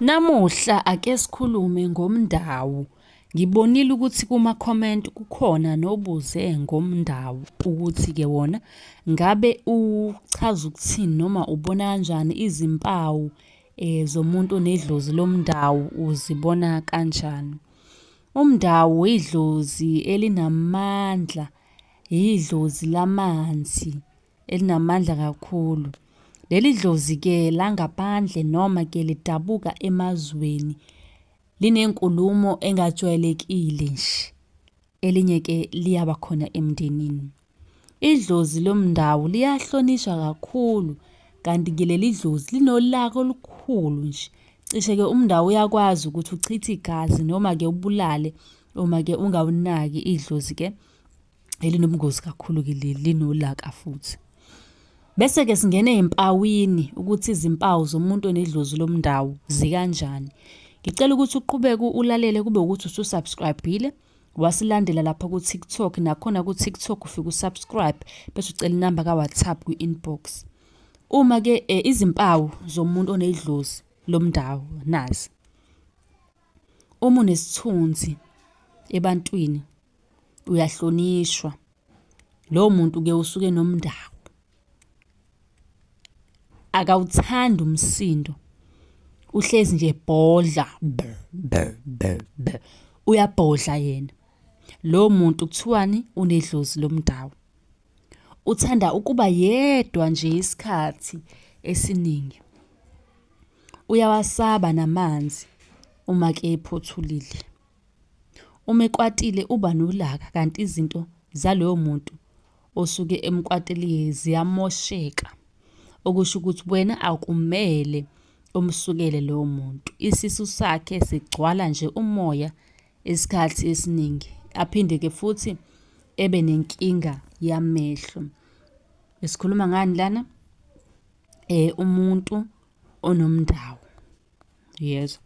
Namuhla ake sikhulume ngomndawu. Ngibonile ukuthi kuma-comment kukhona nobuze ngomndawu ukuthi-ke wona ngabe uchaza ukuthini noma ubona kanjani izimpawu zomuntu onedlozi lomndawu uzibona kanjani? Umndawu idlozi elinamandla, idlozi lamanzi elinamandla kakhulu. Leli dlozi-ke langaphandle noma-ke lidabuka emazweni, linenkulumo engajwayelekile nje, elinye-ke liyaba khona emndenini. Idlozi lomndawu liyahlonishwa kakhulu, kanti-ke leli dlozi linolaka olukhulu nje. Cishe-ke umndawu uyakwazi ukuthi uchithe igazi noma-ke ubulale uma-ke ungawunaki idlozi-ke elinobungozi kakhulu-ke leli, linolaka futhi. Bese-ke singena ey'mpawini ukuthi izimpawu zomuntu onedlozi lomndawu zikanjani. Ngicela ukuthi uqhubeke ulalele kube ukuthi usu-subscribe-ile, wasilandela lapha ku-TikTok, nakhona ku-TikTok ufike u-subscribe bese ucela inamba ka-WhatsApp kwi-inbox. Uma-ke izimpawu zomuntu onedlozi lomndawu nazi. Uma unesithunzi ebantwini uyahlonishwa, lowo muntu-ke usuke nomndawu. Akawuthandi umsindo, uhlezi nje ebhodla uyabhodla yena. Lowo muntu kuthiwani? Unedlozi lomndawu. Uthanda ukuba yedwa nje isikhathi esiningi. Uyawasaba namanzi uma-ke ephothulile. Uma ekwatile uba nolaka kanti izinto zaloyo muntu osuke emkwateliye ziyamosheka. Okusho ukuthi wena akumele umsukele lowo muntu. Isisu sakhe sigcwala nje umoya isikhathi esiningi. Aphinde-ke futhi ebe nenkinga yamehlo. Sikhuluma ngani lana? Umuntu onomndawu. Yezwa?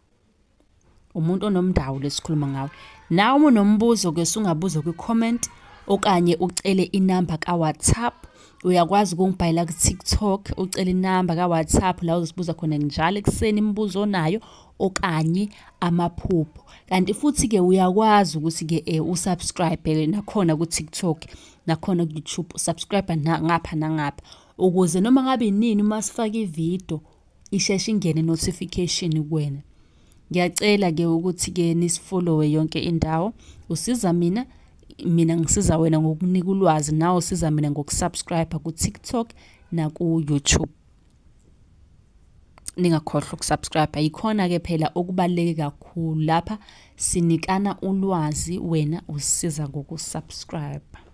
Umuntu onomndawu lesikhuluma ngawe. Nawe uma unombuzo-ke sungabuza kwi-comment okanye ucele inamba ka-WhatsApp. Uyakwazi ukungibhalela ku-TikTok ucele inamba ka-WhatsApp la uzosibuza khona njalo ekuseni imibuzo onayo okanye amaphupho. Kanti futhi-ke uyakwazi ukuthi-ke u-subscribe nakhona ku-TikTok nakhona ku-YouTube, subscribe ngapha nangapha ukuze noma ngabe inini uma sifaka ividiyo isheshe ingene notification kuwena. Ngiyacela-ke ukuthi-ke nisifollowe yonke indawo. Usiza mina, mina ngisiza wena ngokunika ulwazi, nawe usiza mina ngoku-subscribe ku-TikTok naku-YouTube. Ningakhohlwa uku-subscribe. Yikhona-ke phela okubaluleke kakhulu lapha, sinikana ulwazi, wena usiza ngoku-subscribe.